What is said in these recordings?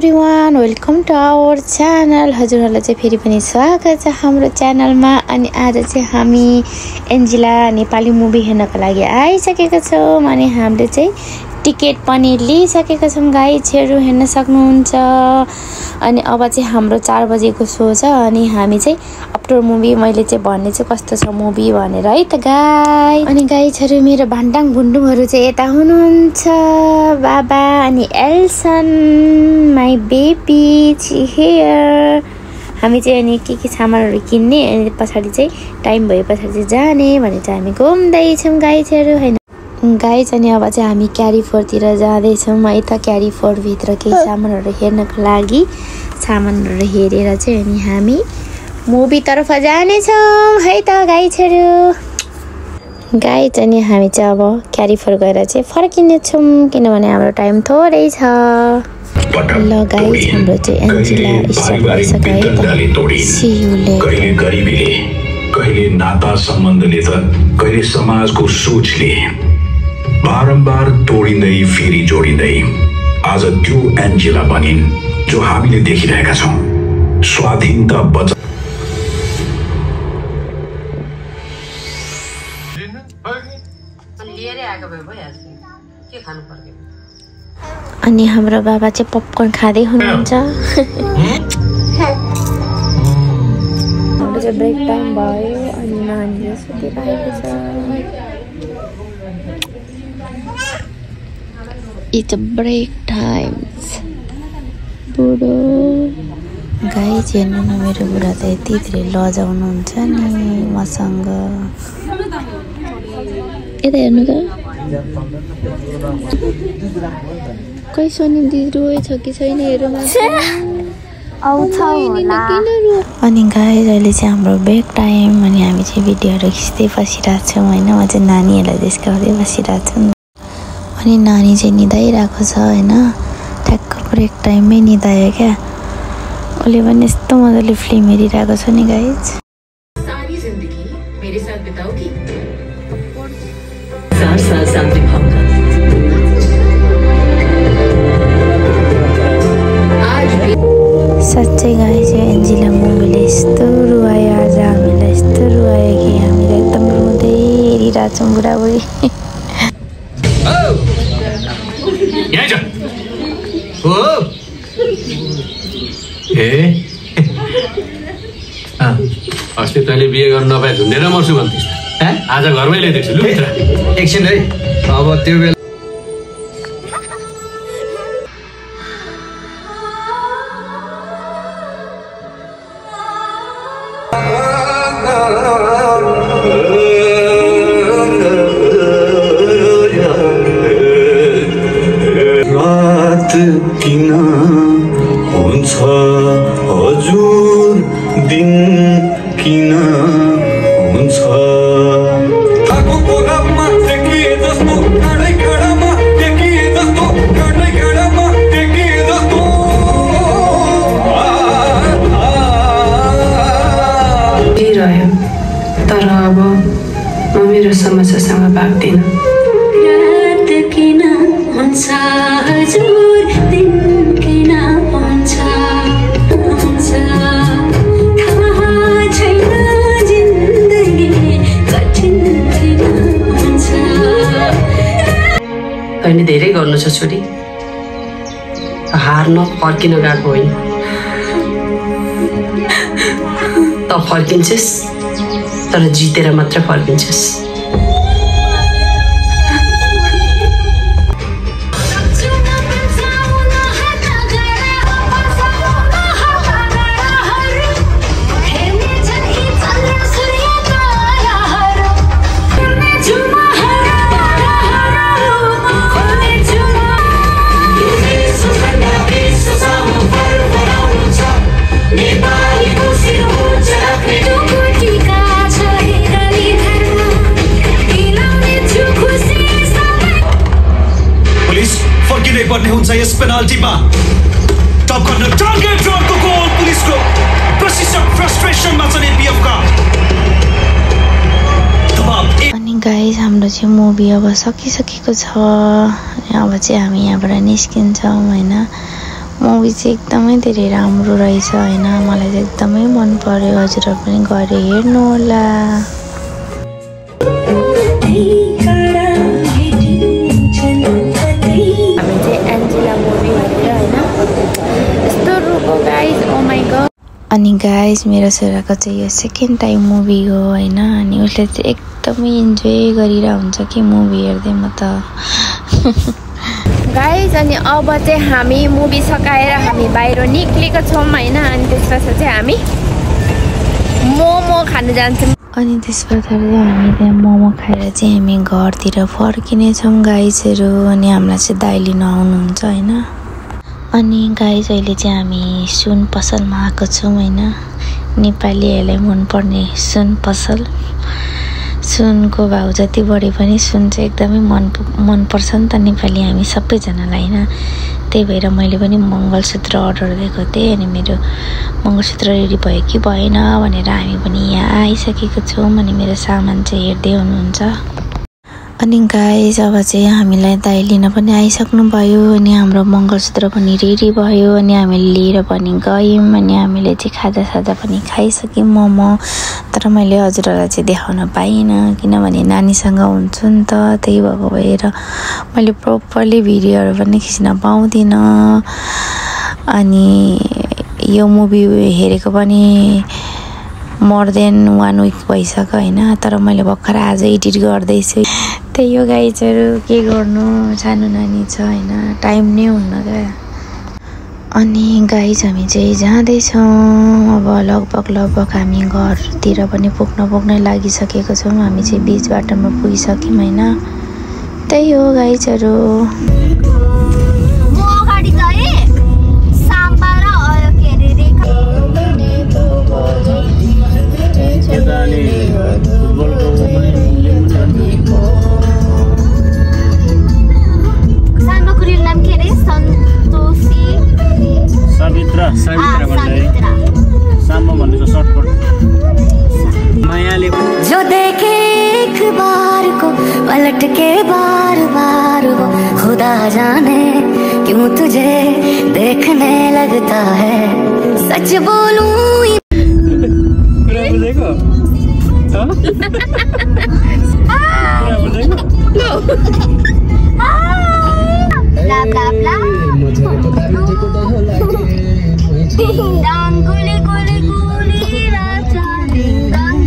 Everyone, welcome to our channel. हजुरहरूलाई चाहिँ फेरि पनि स्वागत छ हाम्रो च्यानलमा। अनि आज चाहिँ हामी एन्जिला नेपाली मुभी हेर्नको लागि आइसकेका छौँ। अनि हामीले चाहिँ टिकट पनि लिइसकेका छौँ। गाइजहरू हेर्न सक्नुहुन्छ। अनि अब चाहिँ हाम्रो 4 बजेको शो छ। अनि हामी चाहिँ आफ्टर मुभी मैले चाहिँ भन्ने चाहिँ कस्तो छ मुभी भनेर है त गाइज। अनि गाइजहरू मेरो भान्डाङ भुन्डुङहरू चाहिँ यता हुनुहुन्छ। बाबा अनि एल्सन माई बेबी छि हियर। हामी चाहिँ अनि के सामानहरू किन्ने अनि पछाडि चाहिँ टाइम भए पछाडि चाहिँ जाने भने चाहिँ हामी घुम्दैछौँ गाइजहरू होइन गाइज। अनि अब चाहिँ हामी क्यारी फोरतिर जाँदैछौँ है त। क्यारी फोरभित्र केही सामानहरू हेर्नको लागि सामानहरू हेरेर चाहिँ अनि हामी मुभीतर्फ जानेछौँ है त गाइजहरू। गाइज अनि हामी चाहिँ अब क्यारी फोर गएर चाहिँ फर्किनेछौँ किनभने हाम्रो टाइम थोरै छ। ल गाइज हाम्रो चाहिँ एन्जिला स्टार्ट भइसक्यो है त। See you later. कहिले नाता सम्बन्धले त कहिले समाजको सोचले बारम्बार तोडिँदै फेरि जोडिँदै आज त्यो एन्जेला बनिन् जो हामीले देखिरहेका छौँ। स्वाधीनता बचा अनि हाम्रो बाबा चाहिँ पपकर्न खाँदै हुनुहुन्छ। हाम्रो चाहिँ ब्रेक टाइम भयो अनि नानीले सुतिरहेको छ। It's a break times. बुढो गाइज हेर्नु न मेरो बुढा त यति धेरै लजाउनुहुन्छ नि मसँग। यता हेर्नु त खै सोनी दिदी रोएछ कि छैन हेरौँ। अनि गाइज अहिले चाहिँ हाम्रो ब्रेक टाइम। अनि हामी चाहिँ भिडियोहरू खिच्दै बसिरहेको छौँ होइन। म चाहिँ नानीहरूलाई देखाउँदै बसिरहेको छु। अनि नानी चाहिँ निदाइरहेको छ होइन। ठ्याक्क ब्रेक टाइममै निदायो क्या। उसले पनि यस्तो मजाले फिल्म हेरिरहेको छ नि गाइज। सारी जिंदगी मेरे साथ बिताओगी? साथ निभाऊंगा। साँच्चै गाइज यो एन्जिला मुभीले यस्तो रुवायो। आज हामीलाई यस्तो रुवायो कि हामीले एकदम रुँदै हेरिरहेको छौँ बुढाबुढी। अस्ति तैँले बिहे गर्नु नपाए झुन्डेर मर्छु भन्थिस्। आज घरमै ल्याइदिएको छु। लु मित्र एकछिन है। अब त्यो बेला रात किन हुन्छ हजुर दिन किन हुन्छ रह्यो तर अब म मेरो समस्यासँग भाग्दिनँ। रात किन हुन्छ हजुर दिन किन हुन्छ थाहा छैन जिन्दगी कठिन किन हुन्छ। तैँले धेरै गर्नु छ छोरी। हार्न फर्किन गएको होइन। त फर्किन्छस् तर जितेर मात्र फर्किन्छस्। पर्ने हुन्छ यस पेनाल्टीमा। टप कर्नर टार्गेट ड्रपको गोल पुलिसको प्रेसिसन फ्रस्ट्रेसनमा छ एपिएफका। अनि गाइज हाम्रो चाहिँ मुभी अब सकिसकेको छ। अब चाहिँ हामी यहाँबाट निस्किन्छौँ होइन। मुभी चाहिँ एकदमै धेरै राम्रो रहेछ हैन मलाई चाहिँ एकदमै मन पर्यो हजुरहरु पनि गएर हेर्नु होला हामी चाहिँ एन्जेला मुभी हेरेर हैन यस्तो रुको गाइस ओ माय गॉड अनि गाइस मेरो छोराको चाहिँ यो सेकेन्ड टाइम मुभी हो हैन अनि उसले चाहिँ एकदमै इन्जोय गरिरा हुन्छ कि मुभी हेर्दै म त गाइस अनि अब चाहिँ हामी मुभी सकाएर हामी बाहिर निक्लेको छौं हैन अनि त्यसपछि चाहिँ हामी मोमो खान जान्छौं अनि त्यसपछि चाहिँ हामी त्यहाँ मोमो खाएर चाहिँ हामी घरतिर फर्किने छौं गाइसहरु अनि हामीलाई चाहिँ दाइ लिन आउनुहुन्छ हैन अनि गाइस अहिले चाहिँ हामी सुन पसलमा आएको छौं हैन नेपालीहरुलाई मन पर्ने सुन पसल सुनको भाउ जति बढे पनि सुन चाहिँ एकदमै मन पर्छ नि त नेपाली हामी सबैजनालाई हैन त्यही भएर मैले पनि मंगलसूत्र अर्डर दिएको थिएँ अनि मेरो मंगलसूत्र रेडी भयो कि भएन भनेर हामी पनि यहाँ आइसकेको छौं अनि मेरो सामान चाहिँ हेर्दै हुनुहुन्छ अनि गाइस अब चाहिँ हामीलाई दाइ लिन पनि आइसक्नु भयो अनि हाम्रो मंगलसूत्र पनि रेडी भयो अनि हामीले लिएर पनि गयौं अनि हामीले चाहिँ खाजा पनि खाइसक्यौं मोमो तर मैले हजुरहरुलाई चाहिँ देखाउन पाइन किनभने नानीसँग हुन्छु नि त त्यही भएको भएर मैले प्रोपरली भिडियोहरु पनि खिच्न पाउँदिन अनि यो मुभी हेरेको पनि मोर देन 1 वीक भइसक्यो हैन तर मैले भर्खर आज एडिट गर्दै छु त्यही हो गाइजहरु के गर्नु सानो नानी छ हैन टाइम नै हुन्न के अनि गाइज हामी चाहिँ जाँदै छौं अब लगभग हामी घरतिर पनि पुग्न लागिसकेको छौं हामी चाहिँ बीच बाटोमा पुगिसक्यौं हैन त्यही हो गाइजहरु म अगाडि गए साम्बा र के रे सानोकुरी नाम के रे सन्तोषी सावित्रा भन्दै साम्बा भन्नेको सर्टकट मायाले जो देखे एक बार को पलट के बार वो खुदा जाने क्यों तुझे देखने लगता है सच बोलूं बुझेको bla bla bla dang guli guli guli raja dang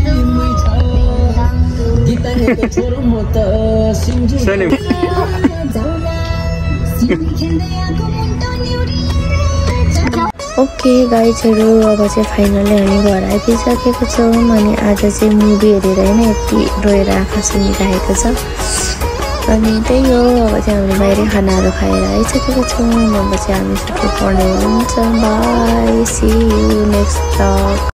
okay गाइजहरु अब चाहिँ फाइनली हामी घर आइसकेको छौं अनि आज चाहिँ मुभी हेरेर हैन यति रोएर आँखा सुनिरहेको छ अनि त्यही हो अब चाहिँ हामी बाहिर खानाहरु खाएर आइसकेको छौं अब चाहिँ हामी सबै पढ्ने हुन्छ by C you next blog